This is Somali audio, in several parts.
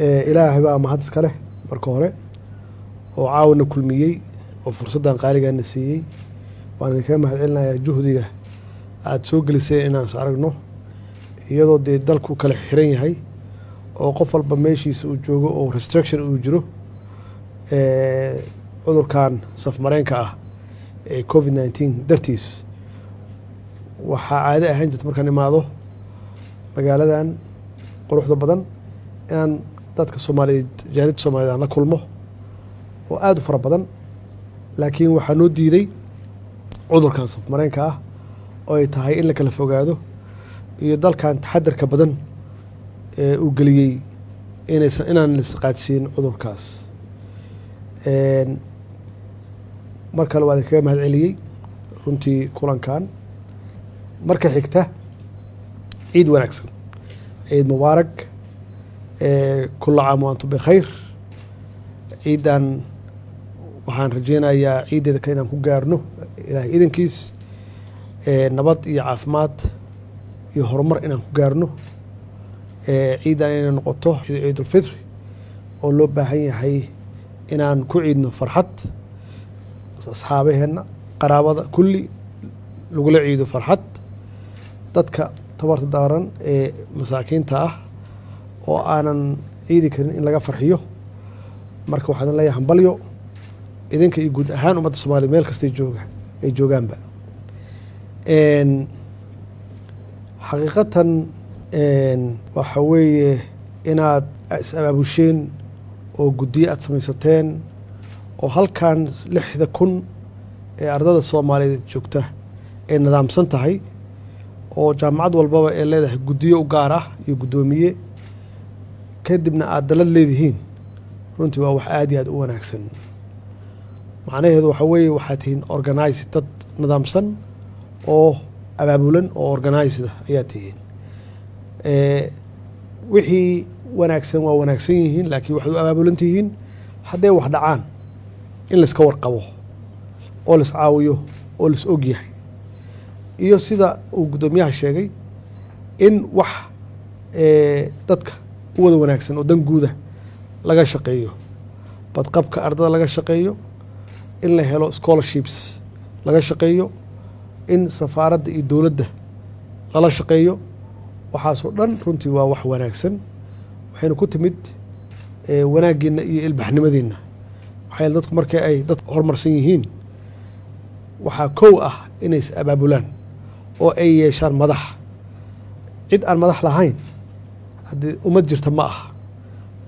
Ilaahay baa mahad iska leh marka hore oo caawana kulmiyey oo fursaddan qaaligaana siiyey. Waan idinkaga mahad celinayaa juhdiga aada soo geliseen inaan is aragno, iyadoo dee dalku kala xiran yahay oo qof walba meeshiisa uu joogo oo restriction uu jiro cudurkan safmareenka ah ee COVID-19 dartiis. Waxaa caado ahaan jirta markaan imaado magaaladan quruxda badan inaan dadka Soomaaliyeed, jaaliyadda Soomaaliyed, aan la kulmo oo aada u fara badan, laakiin waxaa noo diiday cudurkan safmareenka ah oo ay tahay in la kala fogaado iyo dalkan taxadarka badan ee uu geliyey inaysan inaan la isqaadsiin cudurkaas. Mar kale waa idinkaga mahad celiyey runtii kulankan. Marka xigta, ciid wanaagsan, ciid mubaarak, كل عام وأنتم بخير. Ciiddan waxaan rajeynayaa ciiddeeda kale inaan ku gaarno, Ilaahay idankiis, nabad iyo caafimaad iyo horumar inaan ku gaarno. Ciiddan inay noqoto ciidulfitri oo loo baahan yahay inaan ku ciidno farxad, asxaabaheenna, qaraabada, kulli lagula ciido farxad, dadka tabarta daaran ee masaakiinta ah oo aanan ciidi karin in laga farxiyo. Marka waxaan leeyahay hambalyo idinka iyo guud ahaan ummadda Soomaaliyed meel kastay jooga ay joogaanba. Xaqiiqatan waxa weeye inaad is abaabusheen oo guddiyo aad samaysateen oo halkan 6000 ee ardada Soomaaliyeed joogta ay nidaamsan tahay oo jaamacad walbaba ay leedahay guddiyo u gaar ah iyo guddoomiye, kadibna aad dalad leedihiin, runtii waa wax aad iyo aad u wanaagsan. Macnaheedu waxa weeye waxaad tihiin organized, dad nidaamsan oo abaabulan oo organized ah ayaa tihiin. Wixii wanaagsan waa wanaagsan yihiin, laakiin waxaad u abaabulan tihiin hadday wax dhacaan in laiska warqabo oo lais caawiyo oo lais og yahay, iyo sida uu guddoomiyaha sheegay in wax dadka u wada wanaagsan oo dan guuda laga shaqeeyo, badqabka ardada laga shaqeeyo, in la helo scholarships laga shaqeeyo, in safaaradda iyo dowladda lala shaqeeyo. Waxaasoo dhan runtii waa wax wanaagsan, waxayna ku timid wanaaggiina iyo ilbaxnimadiina. Maxaa yeele, dadku markii ay dad horumarsan yihiin, waxaa kow ah inay is abaabulaan oo ay yeeshaan madax. Cid aan madax lahayn haddii ummad jirta ma aha.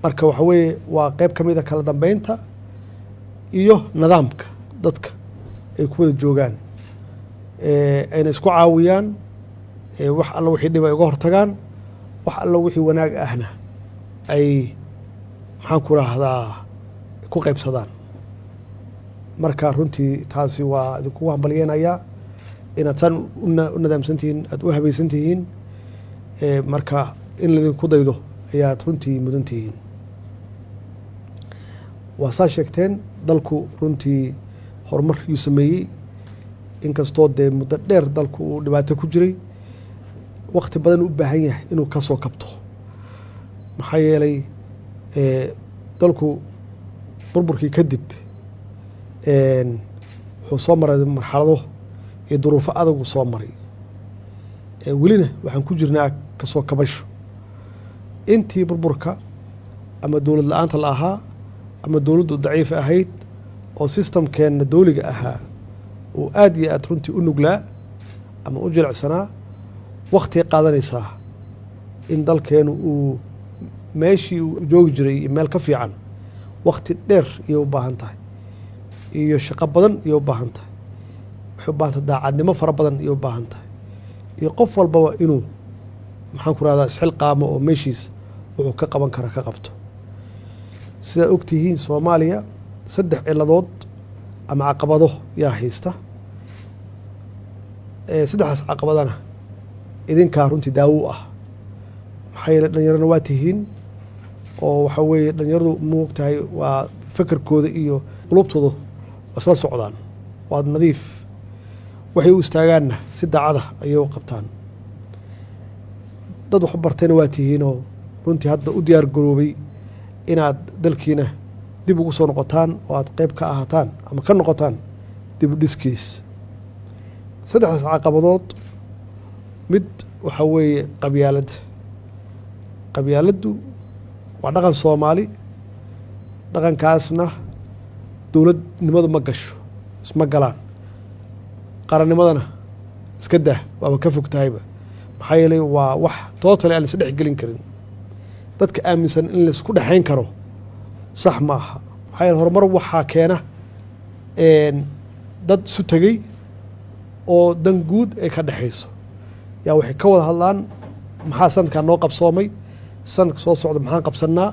Marka waxa weeye waa qeyb ka mid a kala dambeynta iyo nidaamka dadka ay ku wada joogaan, ayna isku caawiyaan, wax alla wixii dhib ay uga hortagaan, wax alla wixii wanaag ahna ay, maxaan ku rahdaa, ku qaybsadaan. Marka runtii taasi waa idinkugu hambalyeynayaa inaad saan u nidaamsan tihiin, aada u habaysan tihiin. Marka in laydinku daydo ayaad runtii mudan tihiin. Waa saa sheegteen, dalku runtii horumar yuu sameeyey, inkastoo dee muddo dheer dalku uu dhibaato ku jiray, wakti badan u baahan yahay inuu ka soo kabto. Maxaa yeelay, dalku burburkii kadib wuxuu soo maray marxalado iyo duruufo adagu soo maray. Welina waxaan ku jirnaa kasoo kabasho. Intii burburka ama dowlad la-aanta la ahaa ama dowladdu daciif ahayd oo systemkeenna dowliga ahaa uu aad iyo aad runtii u nuglaa ama u jilicsanaa, waktigay qaadanaysaa in dalkeenu uu meeshii uu joogi jiray iyo meel ka fiican. Wakti dheer iyay u baahan tahay iyo shaqo badan iyay u baahan tahay. Waxay u baahan tahay daacadnimo fara badan iyay u baahan tahay, iyo qof walbaba inuu, maxaan ku rahdaa, isxilqaamo oo meeshiis wuxuu ka qaban kara ka qabto. Sidaad ogtihiin, Soomaaliya saddex ciladood ama caqabado yaa haysta. Saddexdaas caqabadana idinkaa runtii daawo u ah. Maxaa yeele, dhalinyarona waa tihiin oo waxa weeye dhalinyaradu moogtahay waa fekerkooda iyo qulubtooda waa isla socdaan, waa nadiif, waxay u istaagaanna si daacada ayay u qabtaan. Dad wax u bartayna waa tihiinoo runtii hadda u diyaar garoobay. Inaad dalkiina dib ugu soo noqotaan oo aad qeyb ka ahataan ama ka noqotaan dib u dhiskiis. Saddexdaas caqabadood, mid waxaa weeye qabyaaladda. Qabyaaladdu waa dhaqan Soomaali. Dhaqankaasna dowladnimadu ma gasho, isma galaan. Qarannimadana iska dah, waaba ka fog tahayba. Maxaa yeelay, waa wax totally aan la isdhex gelin karin. Dadka aaminsan in laisku dhexayn karo sax ma aha. Maxaa yeele, horumar waxaa keena dad isu tegey oo dan guud ay ka dhexayso. Yaa waxay ka wada hadlaan: maxaa sanadkan noo qabsoomay? Sanadka soo socda maxaan qabsannaa?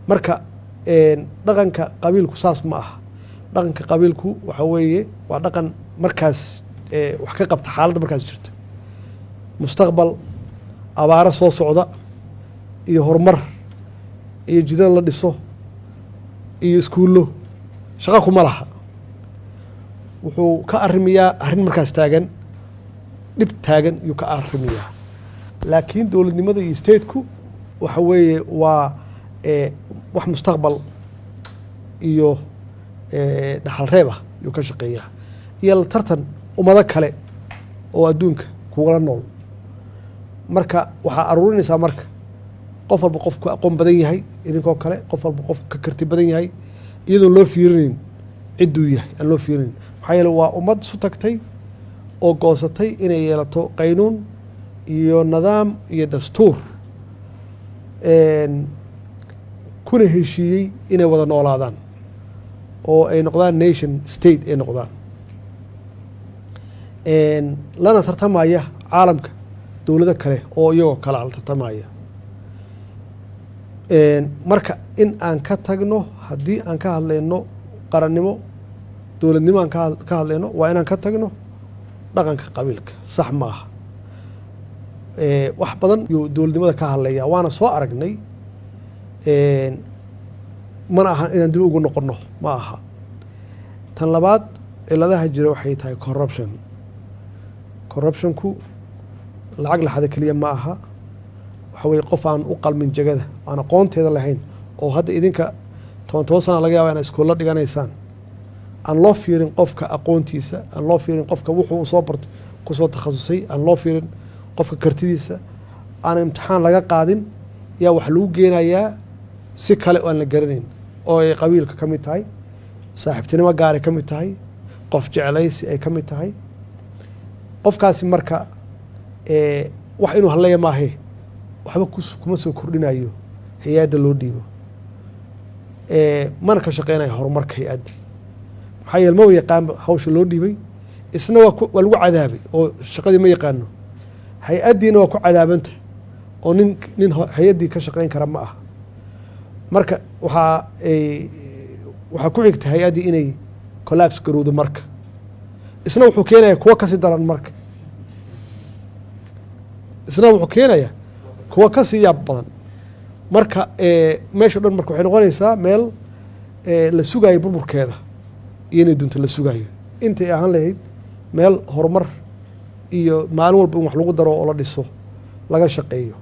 Marka dhaqanka qabiilku saas ma aha. Dhaqanka qabiilku waxa weeye waa dhaqan markaas wax ka qabta xaaladda markaas jirta. Mustaqbal, abaaro soo socda iyo horumar iyo jidad la dhiso iyo iskuullo shaqa kuma laha. Wuxuu ka arrimiyaa arrin markaas taagan, dhib taagan yuu ka arrimiyaa. Laakiin dowladnimada iyo state-ku waxa weeye waa wax mustaqbal iyo dhaxal reeb ah yuu ka shaqeeyaa, iyo la tartan ummado kale oo adduunka kugala nool. Marka waxaa aruurinaysaa marka qof walba qofku aqoon badan yahay, idinkoo kale, qof walba qofku ka karti badan yahay, iyadoon loo fiirinayn cidduu yahay, aan loo fiirinayn. Maxaa yeele, waa ummad isu tagtay oo goosatay inay yeelato qaynuun iyo nidaam iyo dastuur, kuna heshiiyey inay wada noolaadaan oo ay noqdaan nation state ay noqdaan, lana tartamaya caalamka dowlado kale oo iyagoo kale la tartamaya. Marka in aan ka tagno, haddii aan ka hadlayno qarannimo, dowladnimo aan ka hadlayno, waa inaan ka tagno dhaqanka qabiilka. Sax ma aha. Wax badan yuu dowladnimada ka hadlaya, waana soo aragnay. Mana aha inaan dib ugu noqonno, ma aha. Tan labaad, ciladaha jira waxay tahay corruption. Corruptionku lacag laxada keliya ma aha. Waxa weye qof aan u qalmin jegada, aan aqoonteeda lahayn, oo hadda idinka 10 10 sana laga yaaba inaa iskuulla dhiganaysaan, aan loo fiirin qofka aqoontiisa, aan loo fiirin qofka wuxuu soo bartay, kusoo takhasusay, aan loo fiirin qofka kartidiisa, aan imtixaan laga qaadin, yaa wax lagu geenayaa si kale oo aan la garanayn, oo ay qabiilka ka mid tahay, saaxiibtinimo gaaray ka mid tahay, qof jeclaysi ay ka mid tahay. Qofkaasi marka wax inuu hadlaya maahe, waxba kuma soo kordhinayo hay-adda loo dhiibo, mana ka shaqeynayo horumarka hay-adda. Maxaa yeele, maba yaqaanba hawsha loo dhiibay. Isna waa lagu cadaabay oo shaqadii ma yaqaano, hay-addiina waa ku cadaabanta oo nin hay-addii ka shaqeyn kara ma aha. Marka waxaa ku xigta hay-addii inay collapse garowdo. Marka isna wuxuu keenaya kuwo kasii daran. Marka isna wuxuu keenaya kuwo kasii yaab badan. Marka meesha o dhan marka waxay noqonaysaa meel la sugaayo burburkeeda iyo inay dunto la sugaayo, intay ahaan lahayd meel horumar iyo maalin walba in wax lagu daro oo la dhiso laga shaqeeyo.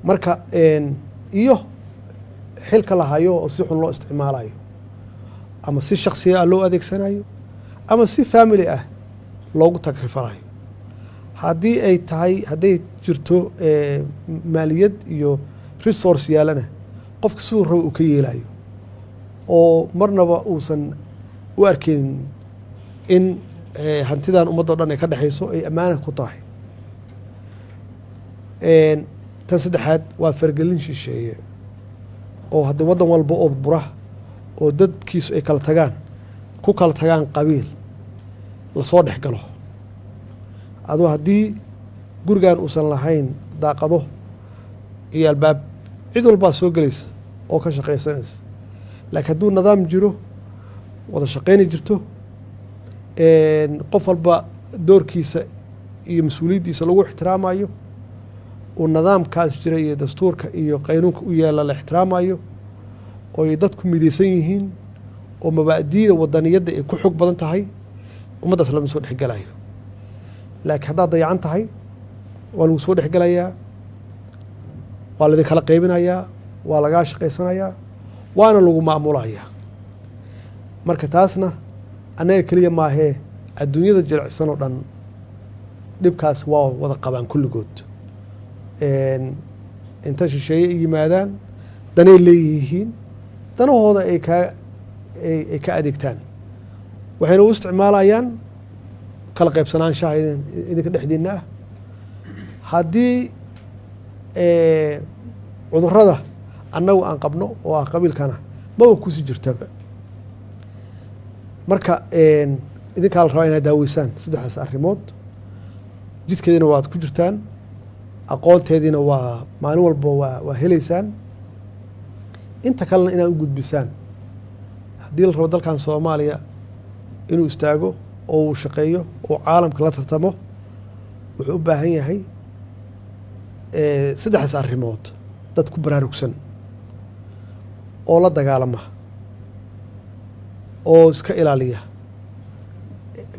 Marka iyo xilka la hayo oo si xun loo isticmaalayo, ama si shaksiya ah loo adeegsanayo, ama si family ah loogu tagrifalayo, haddii ay tahay, hadday jirto maaliyad iyo resource yaalana, qofka siduu raba uu ka yeelayo oo marnaba uusan u arkeynin in hantidan ummadda o dhan ay ka dhexayso, ay ammaana ku tahay. Tan saddexaad waa fargelin shisheeye, oo haddii waddan walba oo bura oo dadkiisu ay kala tagaan, ku kala tagaan qabiil, lasoo dhex galo. Aduu haddii gurigan uusan lahayn daaqado iyo albaab, cid walbaa soo gelaysa oo ka shaqaysanaysa. Laakiin hadduu nidaam jiro, wada shaqayni jirto, qof walba doorkiisa iyo mas-uuliyaddiisa lagu ixtiraamayo, uu nidaamkaas jira iyo dastuurka iyo qaynuunka u yaalla la ixtiraamayo, oo ay dadku midaysan yihiin, oo mabaadi'da wadaniyadda ay ku xoog badan tahay, ummaddaas lama soo dhexgelayo. Laakiin haddaad dayacan tahay, waa lagu soo dhexgelayaa, waa laidinkala qaybinayaa. Waa lagaa shaqaysanayaa, waana lagu maamulayaa. Marka taasna annaga keliya maahee, adduunyada jilicsan oo dhan dhibkaas waa wada qabaan kulligood. Inta shisheeye ay yimaadaan, danay leeyihiin, danahooda ay ka adeegtaan, waxayna u isticmaalayaan kala qaybsanaanshaha idinka dhexdiina ah. Haddii cudurrada annagu aan qabno oo ah qabiilkana maba kusii jirtaba. Marka idinkaa la rabaa inaad daaweysaan saddexdaas arrimood. Jidkeediina waad ku jirtaan, aqoonteediina waa maalin walba waa heleysaan, inta kalena inaad u gudbisaan. Haddii la rabo dalkan Soomaaliya inuu istaago oo uu shaqeeyo oo caalamka la tartamo, wuxuu u baahan yahay saddexdaas arrimood dad ku baraarugsan oo la dagaalama oo iska ilaaliya,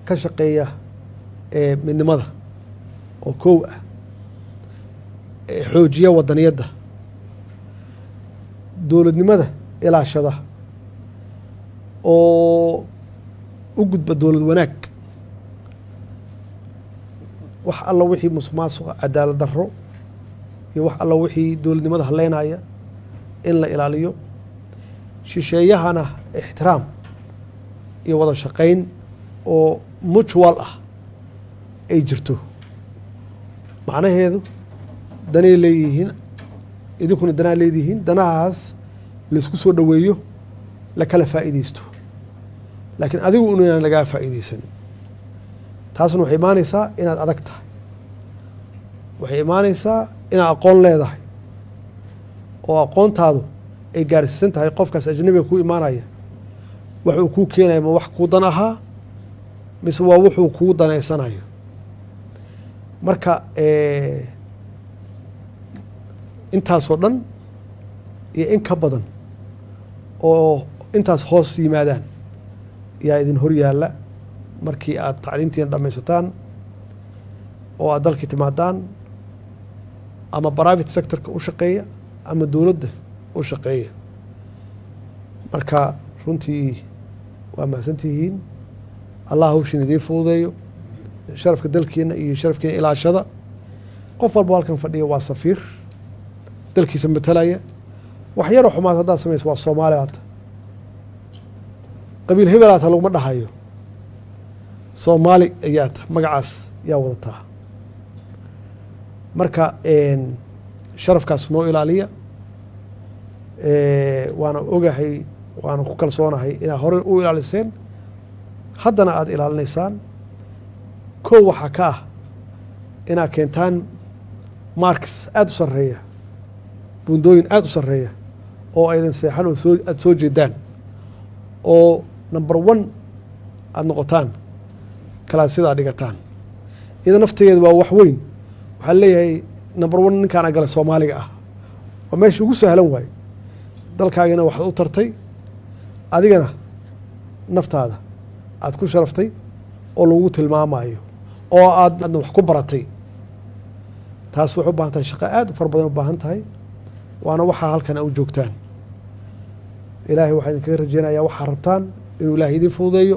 ka shaqeeya midnimada oo kow ah, xoojiya wadaniyadda, dowladnimada ilaashada oo u gudba dowlad wanaag. Wax alla wixii musuq maasuqa, cadaalad darro iyo wax alla wixii dowladnimada haleynaya in la ilaaliyo, shisheeyahana ixtiraam iyo wada shaqayn oo mutual ah ay jirto. Macnaheedu danay leeyihiin, idinkuna danaa leedihiin, danahaas laisku soo dhoweeyo, la kala faa'iideysto, laakiin adigu un inaan lagaa faa'iideysan. Taasna waxay imaaneysaa inaad adag tahay, waxay imaaneysaa inaad aqoon leedahay oo aqoontaadu ay gaarsiisan tahay qofkaas ajnabiga kuu imaanaya wax uu kuu keenaya, ma wax kuu dan ahaa mise waa wuxuu kuu daneysanayo? Marka intaasoo dhan iyo in ka badan oo intaas hoos yimaadaan yaa idin hor yaalla markii aad tacliintiina dhammaysataan oo aad dalkii timaadaan, ama private sectorka u shaqeeya ama dowladda u shaqeeya. Marka runtii waa mahadsantihiin. Allah hawshin idiin fududeeyo. Sharafka dalkiina iyo sharafkiina ilaashada. Qof walba halkan fadhiya waa safiir dalkiisa matalaya. Wax yaroo xumaad haddaad samayso, waa Soomaali hata, qabiil hebelaata laguma dhahayo, Soomaali ayaa ta, magacaas yaa wadataa. Marka sharafkaas noo ilaaliya. Waana ogahay, waana ku kalsoonahay inaad horey u ilaaliseen, haddana aada ilaalinaysaan. Kow waxaa ka ah inaad keentaan marks aada u sarreeya, buundooyin aada u sarreeya oo aydan seexan oo soo aada soo jeedaan oo number one aada noqotaan kalaasyadaa dhigataan. Iyada naftigeeda waa wax weyn. Waxaa leeyahay number one ninkaana gala Soomaaliga ah. Waa meesha ugu sahlan waaye. Dalkaagina waxaad u tartay, adigana naftaada aad ku sharaftay oo lagu tilmaamayo oo aadna wax ku baratay. Taas waxay u baahan tahay shaqo aad u fara badan u baahan tahay, waana waxaa halkan a u joogtaan. Ilaahay waxaa idinkaga rajeynayaa waxaa rabtaan inuu Ilaahay idin fududeeyo.